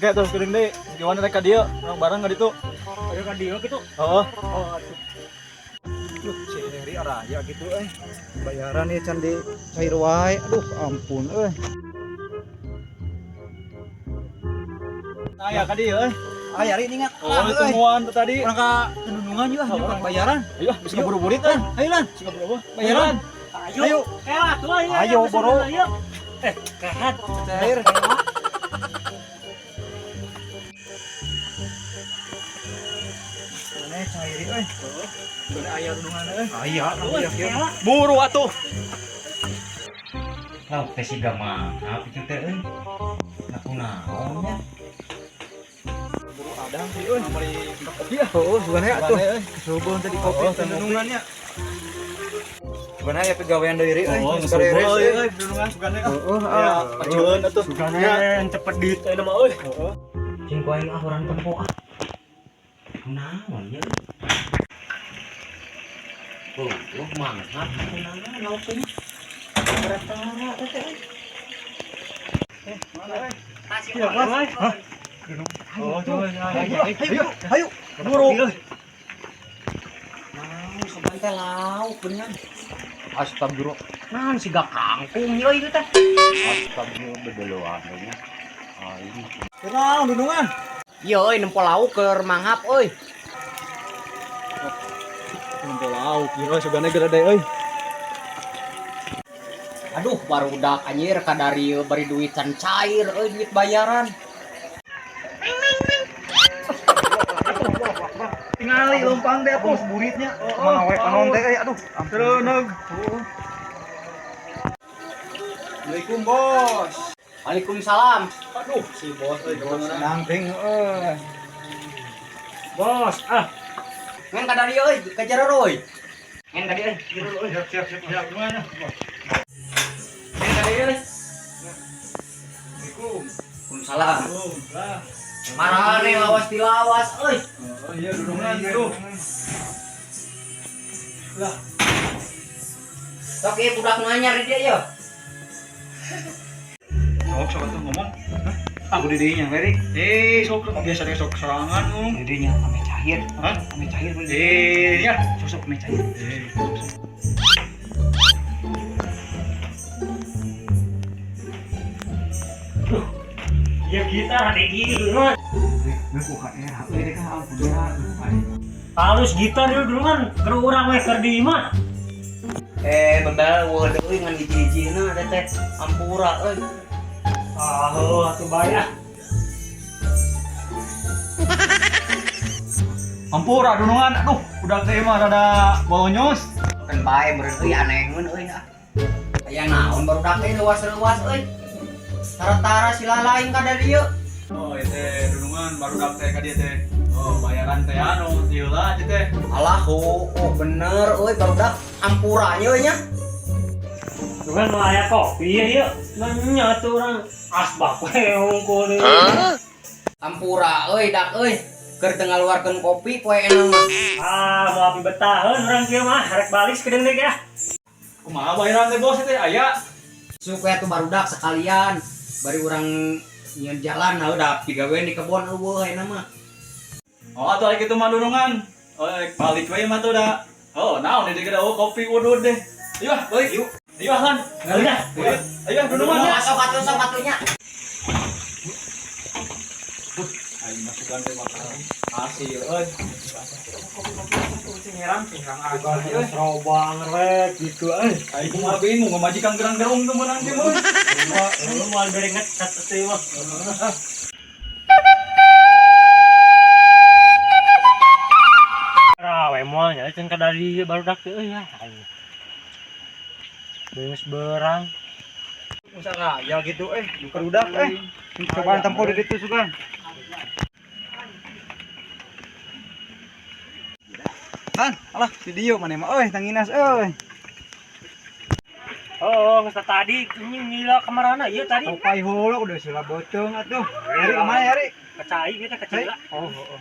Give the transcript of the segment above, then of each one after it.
Oke terus geuning deui. Gimana rek ka dieu? Urang bareng ka ditu. Ayo ka dieu kitu. Heeh. Oh, atuh. Duh, si Heri araya gitu euy. Bayaran ieu can di cair wae. Aduh, ampun euy. Aya ka dieu euy. Aya ari ingat. Oh, tungguan tuh tadi. Urang ka Tendungan juga nyokot bayaran. Ayo, bisa ngeburuburit kan? Ayo lan, Bisa ngeburu bayaran. Ayo. Ayo. Eh, atuh ayo. Ayo, boro. Ayo. Eh, kahat. Cair. Mana cair euy. Bener aya dunungan euy. Aya, aya kieu. Buru atuh. Lauk teh siga mangap itu teh euy. Nah kunaon nya? Buru adang sih euy. Mari kopi ah. Oh, sugana ya atuh. Sugana, euy. Subuh tadi kopi Oh, tendungannya. Sugana ya pegawean deui euy. Oh, Geus geus beres, euy, euy. euy, dunungan sugana ah. Heeh, Ya, ah. paceun atuh. Sugana cepet duit ayeuna mah euy. Heeh. Cing ku aing ah urang tempo ah. Kunaon nya? Oh, lu mangap kunaon lauk teh nya? Berat-berat teh euy. Mana euy? Iya, Mas. Oh, coba. Ayo, ayo, ayo. Buru. Naon sugan teh lauk beunang. Astagfirullah. Naon siga kangkung ieu itu teh. Astagfirullah bebeloan nya. Aing. Kunaon dundungan? Ieu euy nempo lauk keur manghap euy. Nempo lauk, ieu sugana gede euy. Aduh, barudak anjir kadari bari duit can cair euy duit bayaran. Tingali leumpang teh atuh. Buritnya. Mangawe panon teh euy, aduh. Terus. Assalamualaikum, Bos. Waalaikumsalam. Aduh, si bos euy kemana? Senang ting euy. Bos, ah. Ngan kadari euy, ka jero euy. Ngan kadari euy. Siap, siap, siap, siap. Gimana? Ngan kadari euy. Assalamualaikum. Waalaikumsalam. Lah. Marane lawas dilawas euy. Oh iya, dudungan tuh. Lah, Sok ieu budak nu anyar di dieu ye. sok sok atuh ngomong. Aku didinya, Heri. Eh, sok biasa deh sok serangan ngomong. Didinya ame cair. Hah? Ame cair. Eh, ya. Sosok ame cair. Eh, sok, sok. Ya gitar ada gitu dulu. Geus buka era euy deh kah ampun ya. Halus gitar dulu dulu kan keur urang we keur di imah. Eh, bebel eueuh deui ngan hiji-hijina teh teh ampura euy. Ah, heuh atuh bae ah. Ampura dunungan. Aduh, udah teh mah rada bonyos. Kan bae meureun euy anehun euy ah. Aya naon barudak teh leuwas-leuwas euy. Tara-tara sila lain ka dieu. Oh, ieu teh dunungan baru teh ka dieu teh. Oh, bayaran teh anu dieu lah ieu teh. Alah, oh, oh bener euy barudak ampura nya euy nya. Cuman mau aya kopi ya ieu. Nya atuh urang asbak we hungkul deui. Ampura euy dak euy. Keur teu ngaluarkeun kopi poe enak mah. Ah, mau api betaheun urang kieu mah rek balik sakedeung deui ah. Kumaha bayaran teh bos teh aya? Suka atuh barudak sekalian. Bari urang nyieun jalan nah udah digawean di kebon eueuh ayeuna mah. Oh, atuh aya kitu mah dunungan. Oh, rek balik we mah tuh da. Oh, naon deui gede oh kopi udud deh. Ayo, ah, balik. Yuk. Ayo, ah, lan. Udah. Ayo, dunungan ya. Masuk atuh sok atunya. Aing masukan teh makan hasil euy. Serobang rek gitu euy. Aing kumaha bingung ngamajikan gerang-gerung tuh meunang teh mah. Lu moal bere ngecat atuh mah. Rawe moal nya can kadari barudak teh euy ah. Geus berang. Usaha ya gitu eh, barudak eh. Cobaan tempo di ditu sugan. Lan, alah di dieu maneh mah euy tanginas euy. Oh, geus tadi anjing gila kamarana ieu tadi. Opai heula udah sila beuteung atuh. Heri kemana Heri? Kacai kita kecil lah. Oh, oh, oh.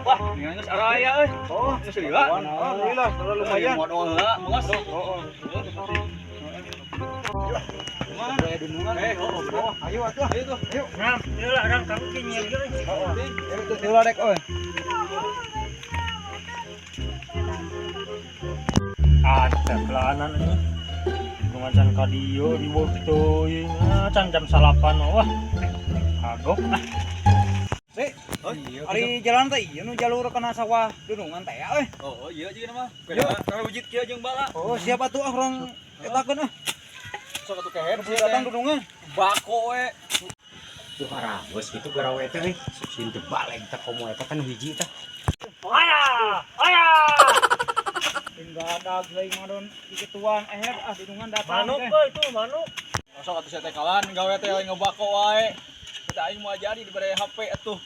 Wah, ningan geus araya euy. Oh, Geus lila. alhamdulillah, lumayan. Modal heula, meungas. Oh, oh. Budaya dunungan. Oh, oh, ayo atuh. Ayo tuh. Ayo. Nah, ieu lah urang kamu ki nyieun euy. Ayo tuh tilu rek euy. Ah, kelanan ini. Macan ka dieu di teuing. Can jam 9 wah. Kagok ah. Sik. Ari jalan teh ieu nu jalur kana sawah dunungan teh euy. Oh, iya jeung mah. Beda wujud kieu jeung bala. Oh, siap atuh ah urang etakeun ah. Sok atuh keher datang dunungan. Bako we. Tuh harabos kitu garawe teh euy. Sieun teu balik teh komo eta kan hiji teh. Aya, aya. Enggak ada lain ngadon dikituan ah dunungan datang. Manuk euy tuh, manuk. Sok atuh sia teh kalan gawe teh lain ngebako wae. Kita aing moal jadi dibere HP atuh.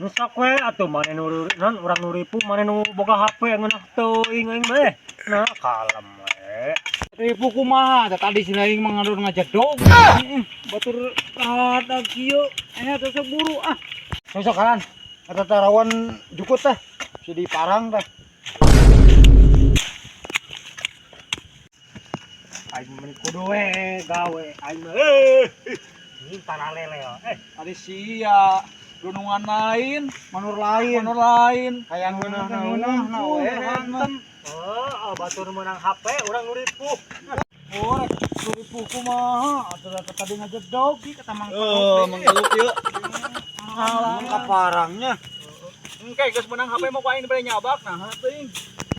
Nu sok we atuh mane nu non urang nu ripu mane nu boga HP ngeunah teuing aing mah. Nah, kalem we. Ripu kumaha teh tadi si aing mah ngadon ngajedog. Batur ada kieu teh buru ah. Sok kalan. Eta tarawan jukut teh. Si di parang teh. Aing mah kudu we gawe aing mah. Ini paralel ya. Ari sia dunungan lain, Manur lain. manur lain. Hayang ngeunah-ngeunah we hantem. Oh, batur menang HP urang nu ripu. Oh, rek ripu kumaha atuh teh tadi ngajedog ki kata Mang Oh, manggeluk ieu. Mang kaparangnya. Engke geus menang HP mau ku aing dibere nyabak nah teuing.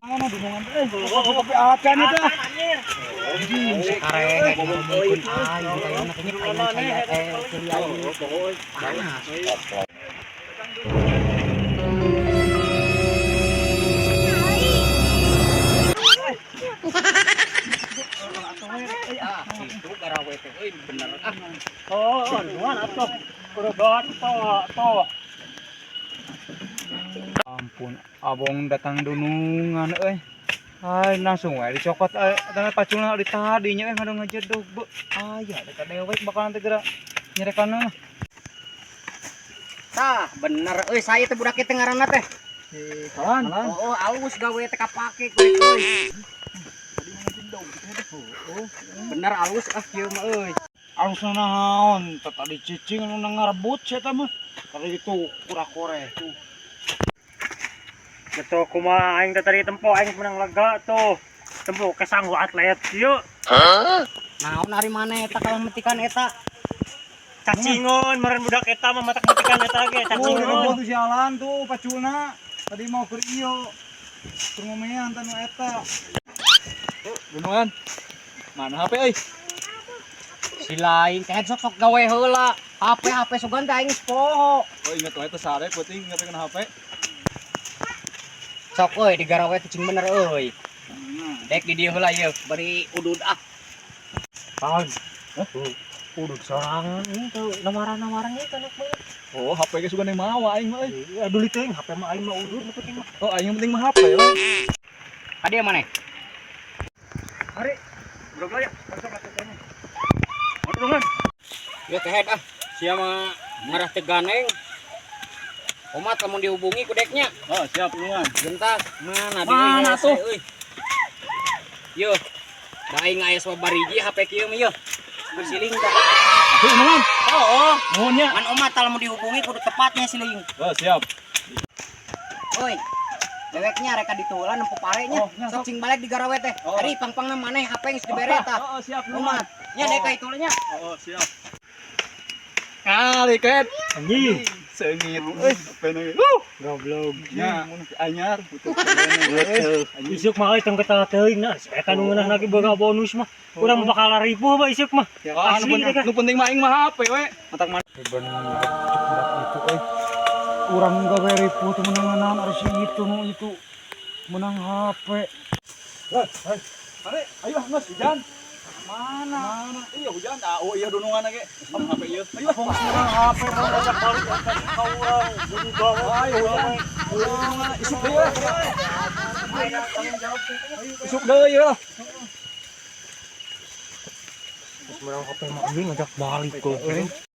Mana dunungan teh? Kopi acan itu. Anjir. Karek ngomongkeun aing teh kayaknya aing saya teh ceuli aing. Panas. Itu garawe teh euy bener ah. Oh, nuan atuh. Kudu gawat toh, toh. Ampun, abong datang dunungan euy. Ay, langsung wae dicokot euy. Tanggal paculna di tadinya euy ngadon ngajedog be. Aya dekat dewek bakalan teh geura nyerekan mah. Tah, bener euy saya teh budak teh ngaranna teh. Kalan. Oh, alus gawe teh kapake gue euy. Bener alus ah kieu mah euy. Alusna naon? Teh tadi cicing anu ngarebut sia teh mah. Tadi itu kura-kore tuh. Betul kumaha aing teh tadi tempo aing menang lega tuh. Tempo kesanggu atlet ieu. Naon ari maneh eta kalah metikan eta? Cacingon meureun budak eta mah matak-matikan eta ge Oh, cacingon. direbut tuh jalan tuh paculna. Tadi mau keur ieu. Keur ngomean teh nu eta. Dunungan. Mana HP euy? Si lain teh sok sok gawe heula. HP HP sugan teh aing geus poho. Oh inget wae teh sare peuting inget kana HP. Sok euy digarawe teh cing bener euy. Dek di dieu heula ieu bari udud ah. Pan. Udud sorangan itu namaran-namaran itu anak mah. Oh, HP ge sugan yang mawa aing mah euy. Iya, dulu teuing HP mah aing mah udud nu penting mah. Oh, aing yang penting mah HP we. Ka dieu maneh? Ari, bro ya. Dunungan. Ya kehed ah. Sia mah marah teu ganeng. Omat lamun dihubungi ku deknya. Oh, siap dunungan. Gentas mana di Mana tuh? euy. Yo. Da aing aya sabariji HP kieu mah yeuh. Bersiling tah. Dunungan. Oh, oh. Nuhun nya. Ngan omat lamun dihubungi kudu tepatnya siling. Oh, siap. Oi. Deweknya reka ditulan nempo parenya. Oh, nya, Sok cing balik di garawe teh. Oh. Ari pangpangna maneh HP geus dibere tah. Oh, siap dunungan. Omat. Nya dek ka itulnya. Oh, siap. Kali ket. Anjing, Seungit euy, HP nu. goblok. Nya, anyar putus. Isuk mah euy tong ketala teuing nah, eta nu ngeunah lagi boga bonus mah. Urang bakal ripuh bae isuk mah. Ah, Asli teh. nu penting mah aing mah HP we. Matak mana? Bener budak itu euy. Urang gawe ripu teh menang naon ari si itu nu itu menang HP. Are, ayo ah geus hujan. Mana? Mana? Iya hujan. Ah, oh iya dunungan ge. Menang HP ieu. Ayo ah. Menang HP mau ngajak balik ka urang. Kudu gawe. Ayo hujan. Dunungan isuk deui we. Isuk deui lah. Menang HP mah anjing ngajak balik kok.